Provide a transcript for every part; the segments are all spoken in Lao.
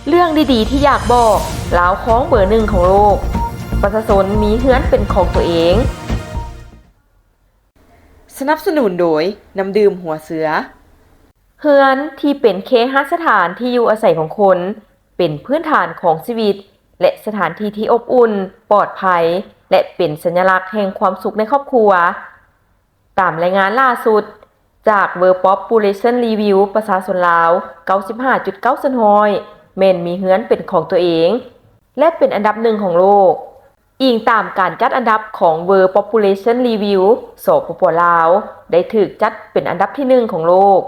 ເລື່ອງດີໆທີ່ຢາກບອກ, ລາວຄອງເບີໜຶ່ງຂອງໂລກ, ປະຊາຊົນມີເຮືອນເປັນຂອງຕົວເອງ. ສະໜັບສະໜູນໂດຍ ນ້ຳດື່ມຫົວເສືອ. ເຮືອນທີ່ເປັນເຄຫະສະຖານທີ່ຢູ່ອາໄສຂອງຄົນ, ເປັນພື້ນຖານຂອງຊີວິດ ແລະ ສະຖານທີ່ທີ່ອົບອຸ່ນ, ປອດໄພ ແລະ ເປັນສັນຍະລັກແຫ່ງຄວາມສຸກໃນຄອບຄົວ. ຕາມລາຍງານລ່າສຸດຈາກ World Population Review ປະຊາຊົນລາວ ເກົ້າສິບຫ້າຈຸດເກົ້າສ່ວນຮ້ອຍ ແມ່ນມີເຮືອນເປັນຂອງຕົວເອງ ແລະ ເປັນອັນດັບໜຶ່ງຂອງໂລກ. ອີງຕາມການຈັດອັນດັບຂອງ World Population Review, ສປປ ລາວ ໄດ້ຖືກຈັດເປັນອັນດັບທີໜຶ່ງຂອງໂລກ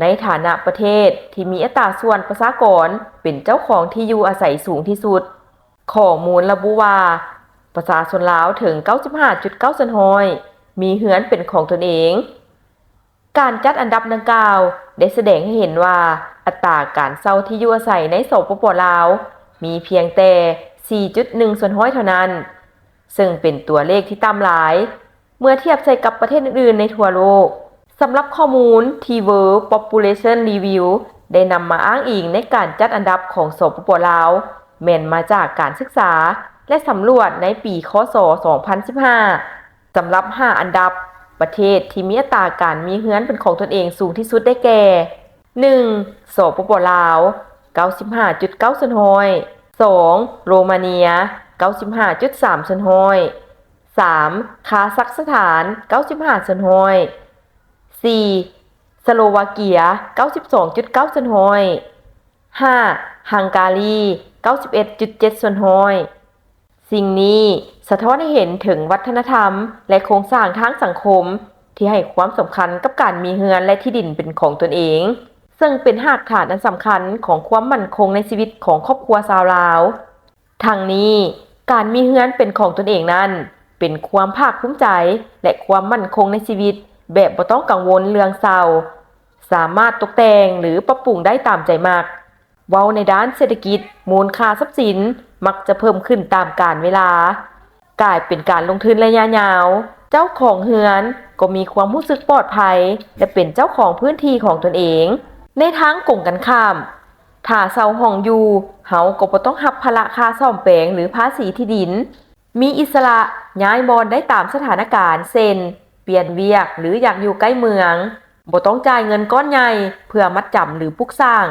ໃນຖານະປະເທດທີ່ມີອັດຕາສ່ວນປະຊາກອນເປັນເຈົ້າຂອງທີ່ຢູ່ອາໄສສູງທີ່ສຸດ. ຂໍ້ມູນລະບຸວ່າ ປະຊາຊົນລາວເຖິງ ເກົ້າສິບຫ້າຈຸດເກົ້າສ່ວນຮ້ອຍ ມີເຮືອນເປັນຂອງຕົນເອງ. ການຈັດອັນດັບດັ່ງກ່າວໄດ້ສະແດງໃຫ້ເຫັນວ່າ ອັດຕາການເຊົ່າທີ່ຢູ່ອາໄສໃນ ສປປ ລາວ ມີພຽງແຕ່ ສີ່ຈຸດໜຶ່ງສ່ວນຮ້ອຍເທົ່ານັ້ນ, ເຊິ່ງເປັນຕົວເລກທີ່ຕ່ຳຫຼາຍ ເມື່ອທຽບໃສ່ກັບປະເທດອື່ນໆໃນທົ່ວໂລກ. ສຳລັບຂໍ້ມູນທີ່ World Population Review ໄດ້ນຳມາອ້າງອີງໃນການຈັດອັນດັບຂອງ ສປປ ລາວ ແມ່ນມາຈາກການສຶກສາ ແລະ ສຳຫຼວດໃນປີ ຄ.ສ. ສອງພັນສິບຫ້າ ສຳລັບຫ້າອັນດັບປະເທດທີ່ມີອັດຕາການມີເຮືອນເປັນຂອງຕົນເອງສູງທີ່ສຸດໄດ້ແກ່: ໜຶ່ງ ສປປ ລາວ ເກົ້າສິບຫ້າຈຸດເກົ້າສ່ວນຮ້ອຍ, ສອງ ໂຣມາເນຍ ເກົ້າສິບຫ້າຈຸດສາມສ່ວນຮ້ອຍ, ສາມ ຄາຊັກສະຖານ ເກົ້າສິບຫ້າສ່ວນຮ້ອຍ, ສີ່ ສະໂລວາເກຍ ເກົ້າສິບສອງຈຸດເກົ້າສ່ວນຮ້ອຍ, ຫ້າ ຮັງກາຣີ ເກົ້າສິບເອັດຈຸດເຈັດສ່ວນຮ້ອຍ. ສິ່ງນີ້ສະທ້ອນໃຫ້ເຫັນເຖິງວັດທະນະທຳ ແລະ ໂຄງສ້າງທາງສັງຄົມທີ່ໃຫ້ຄວາມສຳຄັນກັບການມີເຮືອນ ແລະ ທີ່ດິນເປັນຂອງຕົນເອງ, ເຊິ່ງເປັນຮາກຖານອັນສຳຄັນຂອງຄວາມໝັ້ນຄົງໃນຊີວິດຂອງຄອບຄົວຊາວລາວ. ທັງນີ້, ການມີເຮືອນເປັນຂອງຕົນເອງນັ້ນ ເປັນຄວາມພາກພູມໃຈ ແລະ ຄວາມໝັ້ນຄົງໃນຊີວິດແບບບໍ່ຕ້ອງກັງວົນເລື່ອງເຊົ່າ, ສາມາດຕົກແຕ່ງ ຫຼື ປັບປຸງໄດ້ຕາມໃຈມັກ. ເວົ້າໃນດ້ານເສດຖະກິດ, ມູນຄ່າຊັບສິນມັກຈະເພີ່ມຂຶ້ນຕາມການເວລາ, ກາຍເປັນການລົງທຶນໄລຍະຍາວ. ເຈົ້າຂອງເຮືອນກໍມີຄວາມຮູ້ສຶກປອດໄພ ແລະ ເປັນເຈົ້າຂອງພື້ນທີ່ຂອງຕົນເອງ. ໃນທາງກົງກັນຂ້າມ, ຖ້າເຊົ່າຫ້ອງຢູ່, ເຮົາກໍບໍ່ຕ້ອງຮັບພາລະຄ່າສ້ອມແປງ ຫຼື ພາສີທີ່ດິນ. ມີອິດສະຫຼະຍ້າຍບ່ອນໄດ້ຕາມສະຖານະການ ເຊັ່ນ ປ່ຽນວຽກ ຫຼື ຢາກຢູ່ໃກ້ເມືອງ. ບໍ່ຕ້ອງຈ່າຍເງິນກ້ອນໃຫຍ່ເພື່ອມັດຈຳ ຫຼື ປຸກສ້າງ.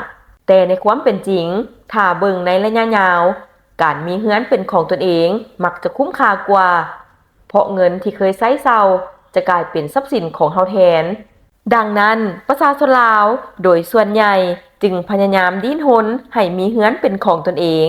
ແຕ່ໃນຄວາມເປັນຈິງ, ຖ້າເບິ່ງໃນໄລຍະຍາວ, ການມີເຮືອນເປັນຂອງຕົນເອງມັກຈະຄຸ້ມຄ່າກວ່າ, ເພາະເງິນທີ່ເຄີຍໃຊ້ເຊົ່າຈະກາຍເປັນຊັບສິນຂອງເຮົາແທນ. ດັ່ງນັ້ນ, ປະຊາຊົນລາວໂດຍສ່ວນໃຫຍ່ຈຶ່ງພະຍາຍາມດີ້ນຮົນໃຫ້ມີເຮືອນເປັນຂອງຕົນເອງ.